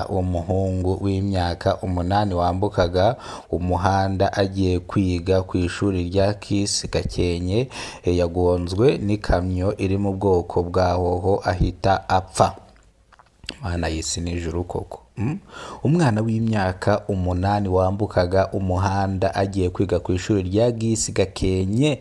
W'umuhungu w'imyaka 8 wambukaga umuhanda agiye kwiga ku ishuri rya Kisi Gakenke yagonzwe n'ikamyo iri mu bwoko bwa Hoho ahita apfa. Mana y'isi n'ijuru koko! Umwana w'imyaka 8 wambukaga umuhanda agiye kwiga ku ishuri rya Gisi Gakenke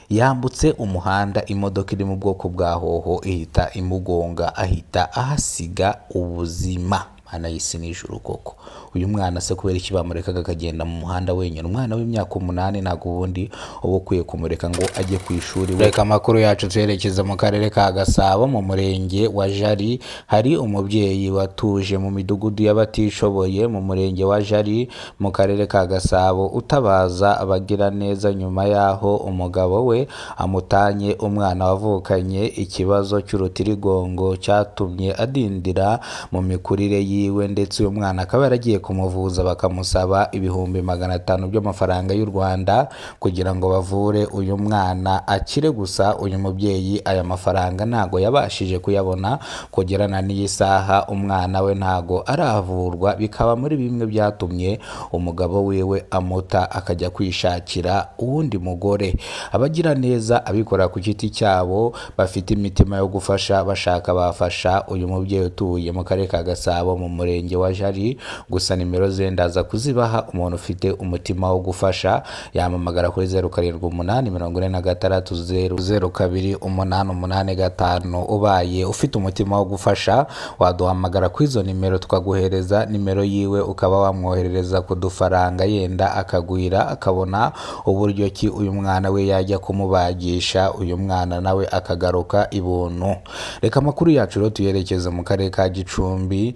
yambutse umuhanda, imodoka iri mu bwoko bwa Hoho ihita imugonga, ahita ahasiga ubuzima. Mana y'isi n'ijuru koko! Uyu mwana se kubera iki bamurekaga akagenda mu muhanda wenyine? Umwana w'imyaka 8 ntabwo ubundi uba ukwiye kumureka ngo ajye ku ishuri. Reka amakuru yacu twerekeza mu karere ka Gasabo, mu murenge wa Jari. Hari umubyeyi watuje mu midugudu y'abatishoboye mu murenge wa Jari mu karere ka Gasabo utabaza abagiraneza nyuma y'aho umugabo we amutanye umwana wavukanye ikibazo cy'urutirigongo cyatumye adindira mu mikurire yiwe, ndetse uyu mwana akaba yaragiye kumuvuza bakamusaba 500,000 by'amafaranga y'u Rwanda kugira ngo bavure uyu mwana akire. Gusa uyu mubyeyi aya mafaranga ntago yabashije kuyabona, kugera na n'iyi saha umwana we ntago aravurwa, bikaba muri bimwe byatumye umugabo wiwe amuta akajya kwishakira uwundi mugore. Abagira neza, abikora ku giti cyabo, bafite imitima yo gufasha, bashaka bafasha uyu mubyeyi utuye mu karere ka Gasabo mu murenge wa Jari. Gusa nimero ze ndaza kuzibaha, umuntu ufite umutima wo gufasha yamamagara kuri 0784602885. Ubaye ufite umutima wo gufasha waduhamagara kuri izo nimero, tukaguhereza nimero yiwe, ukaba wamwoherereza ku dufaranga yenda akagwira, akabona uburyo ki uyu mwana we yajya kumubagisha, uyu mwana nawe akagaruka ibuntu. Reka amakuru yacu rero tuyerekeze mu karere ka Gicumbi.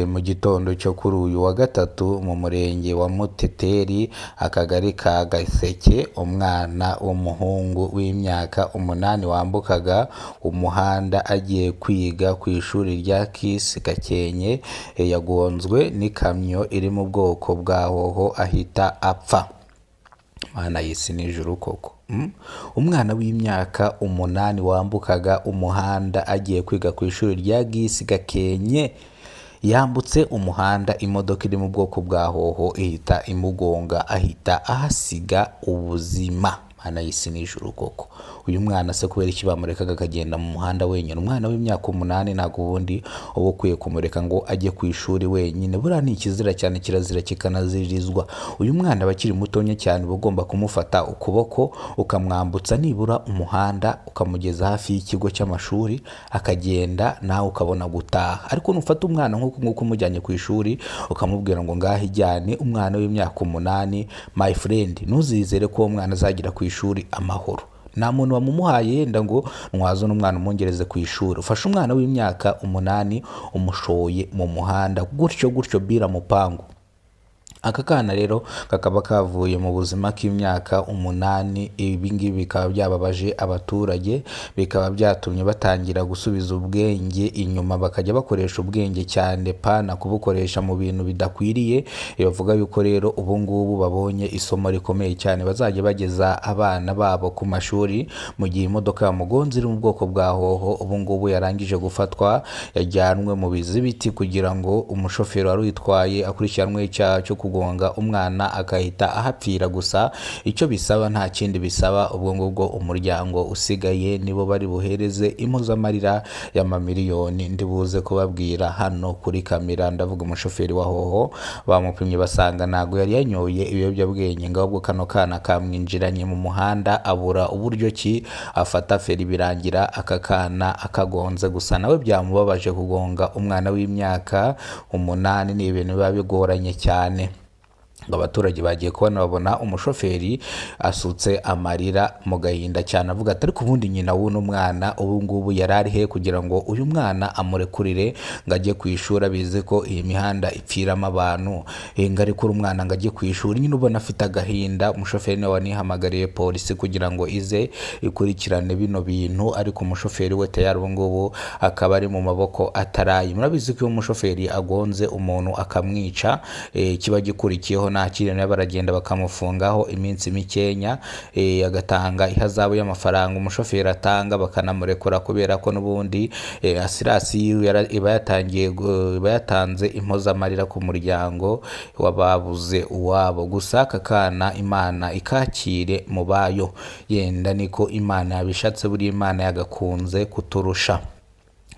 Mu gitondo cyo kuri uyu wa gatatu, mu murenge wa Muteteri, akagari ka Gaseke, umwana w'umuhungu w'imyaka 8 wambukaga umuhanda agiye kwiga ku ishuri rya Kisi Gakenke yagonzwe n'ikamyo iri mu bwoko bwa Hoho ahita apfa. Mana y'isi n'ijuru koko! Umwana w'imyaka 8 wambukaga umuhanda agiye kwiga ku ishuri rya Gisi Gakenke yambutse umuhanda, imodoka iri mu bwoko bwa Hoho ihita imugonga, ahita ahasiga ubuzima. Mana y'isi n'ijuru koko! Uyu mwana se kubera iki bamurekaga akagenda mu muhanda wenyine? Umwana w'imyaka 8 ntabwo ubundi uba ukwiye kumureka ngo ajye ku ishuri wenyine. Buriya ni ikizira cyane, kirazira kikanaziririzwa. Uyu mwana aba akiri mutonya cyane, uba ugomba kumufata ukuboko ukamwambutsa nibura umuhanda, ukamugeza hafi y'ikigo cy'amashuri, akagenda, nawe ukabona gutaha. Ariko nufata umwana nk'uku nguku umujyanye ku ishuri, ukamubwira ngo ngaho ijyane, umwana w'imyaka 8, my friend, ntuzizere ko uwo mwana azagera ku ishuri amahoro. Nta muntu wamumuhaye yenda ngo ntwaze uno mwana umwongereze ku ishuri. Ufashe umwana w'imyaka 8 umushoye mu muhanda gutyo gutyo bira mupangu. Aka kana rero kakaba kavuye mu buzima k'imyaka 8. Ibi ngibi bikaba byababaje abaturage, bikaba byatumye batangira gusubiza ubwenge inyuma, bakajya bakoresha ubwenge cyane, pana kubukoresha mu bintu bidakwiriye. Bavuga yuko rero ubu ngubu babonye isomo rikomeye cyane, bazajya bageza abana babo ku mashuri mu gihe imodoka yamugonze iri mu bwoko bwa Hoho. Ubu ngubu yarangije gufatwa, yajyanwe mu bizibiti kugira ngo umushoferi wari uyitwaye akurikiranwe icyaha cyo kugonga umwana agahita ahapfira. Gusa icyo bisaba nta kindi bisaba, ubwo ngubwo umuryango usigaye nibo bari buhereze impozamarira y'amamiliyoni ndibuze kubabwira hano kuri kamera. Ndavuga umushoferi wa Hoho, bamupimye basanga ntabwo yari yanyoye ibiyobyabwenge, ngo ahubwo kano kana kamwinjiranye mu muhanda abura uburyo ki afata feri, birangira aka kana akagonze. Gusa nawe byamubabaje, kugonga umwana w'imyaka 8 ni ibintu biba bigoranye cyane. Ngo abaturage bagiye kubona babona umushoferi asutse amarira mu gahinda cyane, avuga ati: "Ariko ubundi nyina w'uno mwana ubu ngubu yari ari he kugira ngo uyu mwana amurekurire ngo ajye ku ishuri, abizi ko iyi mihanda ipfiramo abantu, ngo arekure umwana ngo ajye ku ishuri?" Nyine ubona afite agahinda. Umushoferi niwe wanihamagariye polisi kugira ngo ize ikurikirane bino bintu, ariko umushoferi we tayari ubu ngubu akaba ari mu maboko ataraye. Murabizi ko iyo umushoferi agonze umuntu akamwica, kiba gikurikiyeho Noneho nakiri nawe baragenda bakamufungaho iminsi mikenya, agatanga ihazabu y'amafaranga umushoferi atanga, bakanamurekura kubera ko n'ubundi assurance yiwe iba yatangiye iba yatanze impozamarira ku muryango w'ababuze uwabo. Gusa aka kana Imana ikakire mu bayo, yenda niko Imana yabishatse, buriya Imana yagakunze kuturusha.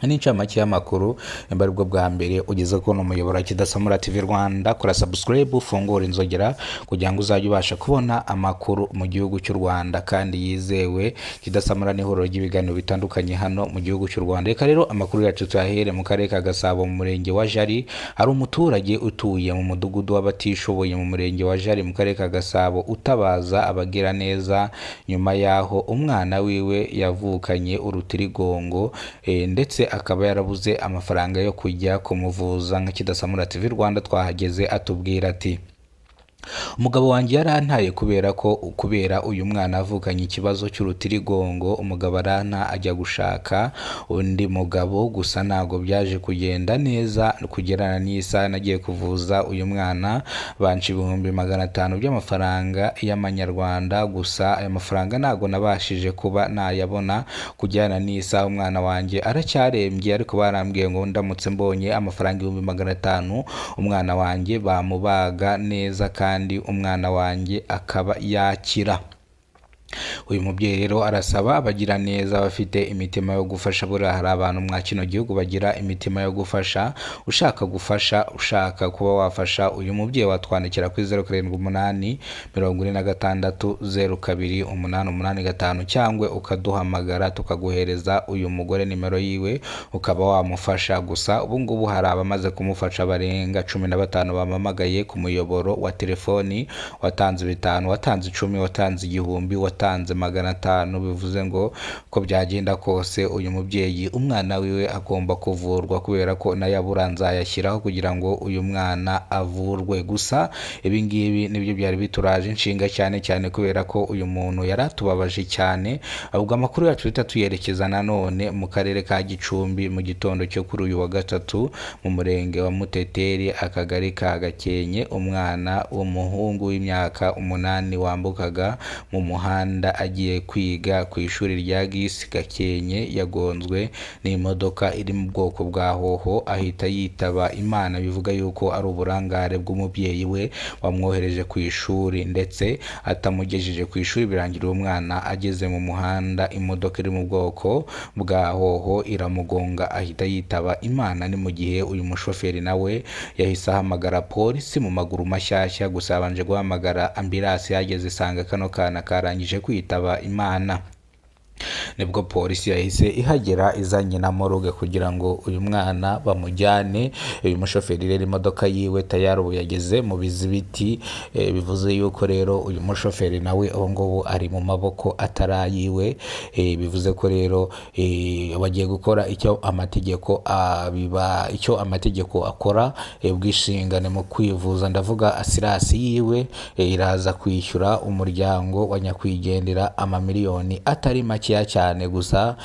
N'incamake y'amakuru. Nimba aribwo bwa mbere ugeze kubona umuyoboro wa Kidasamura TV Rwanda, kora subscribe, ufungure inzogera kugira ngo uzajye ubasha kubona amakuru mu gihugu cy'u Rwanda kandi yizewe. Kidasamura ni ihuriro ry'ibiganiro bitandukanye hano mu gihugu cy'u Rwanda. Reka rero amakuru yacu tuyahere mu karere ka Gasabo, mu murenge wa Jari. Hari umuturage utuye mu mudugudu w'abatishoboye mu murenge wa Jari mu karere ka Gasabo utabaza abagira neza nyuma y'aho umwana wiwe yavukanye urutirigongo, ndetse akaba yarabuze amafaranga yo kujya kumuvuza. Nka Kidasamura TV Rwanda twahageze, atubwira ati: "Umugabo wanjye yarantaye kubera ko kubera uyu mwana avukanye ikibazo cy'urutirigongo. Umugabo aranta ajya gushaka undi mugabo, gusa ntabwo byaje kugenda neza. Kugerana n'isaha nagiye kuvuza uyu mwana, banca 500,000 by'amafaranga y'amanyarwanda. Gusa aya mafaranga ntabwo nabashije kuba nayabona. Kujyana n'isaha umwana wanjye aracyarembye, ariko barambwiye ngo ndamutse mbonye amafaranga 500,000 umwana wanjye bamubaga neza kandi umwana wanjye akaba yakira." Uyu mubyeyi rero arasaba abagira neza bafite imitima yo gufasha. Buriya hari abantu mwa kino gihugu bagira imitima yo gufasha. Ushaka gufasha, ushaka kuba wafasha uyu mubyeyi, watwandikira kuri 0784602885, cyangwa ukaduhamagara tukaguhereza uyu mugore nimero yiwe ukaba wamufasha. Gusa ubu ngubu hari abamaze kumufasha barenga 15 bampamagaye ku muyoboro wa telefoni, watanze 5, watanze 10, watanze 1000, watanze 500. Bivuze ngo ko byagenda kose uyu mubyeyi umwana wiwe agomba kuvurwa, kubera ko nayabura nzayashyiraho kugira ngo uyu mwana avurwe. Gusa ibi ngibi nibyo byari bituraje inshinga cyane cyane, kubera ko uyu muntu yari atubabaje cyane. Ubwo amakuru yacu duhita tuyerekeza nanone mu karere ka Gicumbi. Mu gitondo cyo kuri uyu wa gatatu, mu murenge wa Muteteri, akagari ka Gakenke, umwana w'umuhungu w'imyaka 8 wambukaga mu muhanda agiye kwiga ku ishuri rya Gisi Gakenke yagonzwe n'imodoka iri mu bwoko bwa hoho, ahita yitaba Imana. Bivuga yuko ari uburangare bw'umubyeyi we wamwohereje ku ishuri ndetse atamugejeje ku ishuri, birangira uwo mwana ageze mu muhanda imodoka iri mu bwoko bwa hoho iramugonga, ahita yitaba Imana. Ni mu gihe uyu mushoferi nawe yahise ahamagara polisi mu maguru mashyashya, gusa yabanje guhamagara ambulance, yageze isanga kano kana karangije kwitaba Imana. Nibwo polisi yahise ihagera izanye na morgue kugira ngo uyu mwana bamujyane. Uyu mushoferi rero imodoka yiwe tayari ubu yageze mu bizibiti, bivuze yuko rero uyu mushoferi nawe ubu ngubu ari mu maboko atari ayiwe. Bivuze ko rero bagiye gukora icyo amategeko abiba, icyo amategeko akora, ubwisungane mu kwivuza, ndavuga assurance yiwe, iraza kwishyura umuryango wa nyakwigendera amamiliyoni atari makeya cyane. Gusa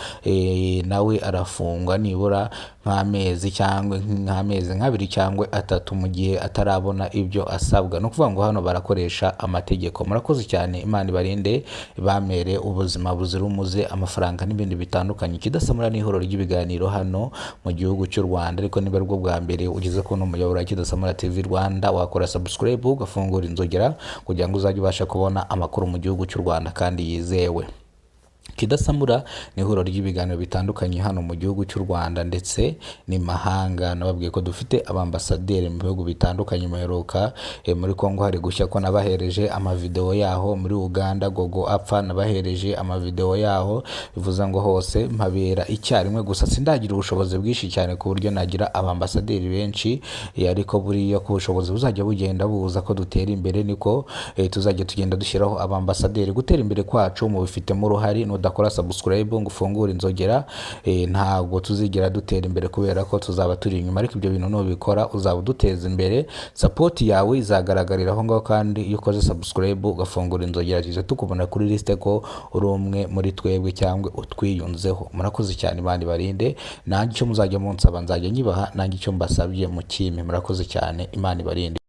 nawe arafungwa nibura nk'amezi cyangwa nk'amezi nk'abiri cyangwa atatu mu gihe atarabona ibyo asabwa. Ni ukuvuga ngo hano barakoresha amategeko. Murakoze cyane, Imana ibarinde, ibamere ubuzima buzira umuze, amafaranga n'ibindi bitandukanye. Kidasamura n'ihuriro ry'ibiganiro hano mu gihugu cy'u Rwanda. Ariko niba aribwo bwa mbere ugeze kubona umuyoboro wa Kidasamura TV Rwanda, wakora subscribe, ugafungura inzogera kugira ngo uzajye ubasha kubona amakuru mu gihugu cy'u Rwanda kandi yizewe. Kidasamura ni ihuriro ry'ibiganiro bitandukanye hano mu gihugu cy'u Rwanda ndetse n'imahanga. Nababwiye ko dufite abambasaderi mu bihugu bitandukanye. Muheruka muri Congo hari gushya, ko nabahereje amavideo yaho. Muri Uganda Gogo apfa nabahereje amavideo yaho. Bivuze ngo hose mpabera icyarimwe. Gusa sindagira ubushobozi bwinshi cyane ku buryo nagira abambasaderi benshi, ariko buriya ko ubushobozi buzajya bugenda buza, ko dutera imbere, niko tuzajya tugenda dushyiraho abambasaderi. Gutera imbere kwacu mubifitemo uruhare. Nudakora subscribe ngo ufungure inzogera, ntabwo tuzigera dutera imbere kubera ko tuzaba turi inyuma. Ariko ibyo bintu nubikora uzaba uduteza imbere, support yawe izagaragarira aho ngaho. Kandi iyo ukoze subscribe ugafungura inzogera, tuza tukubona kuri liste ko uri umwe muri twebwe cyangwa utwiyunzeho. Murakoze cyane, Imana ibarinde. Nanjye icyo muzajya munsaba nzajya nyibaha, nanjye icyo mbasabye mukime. Murakoze cyane, Imana ibarinde.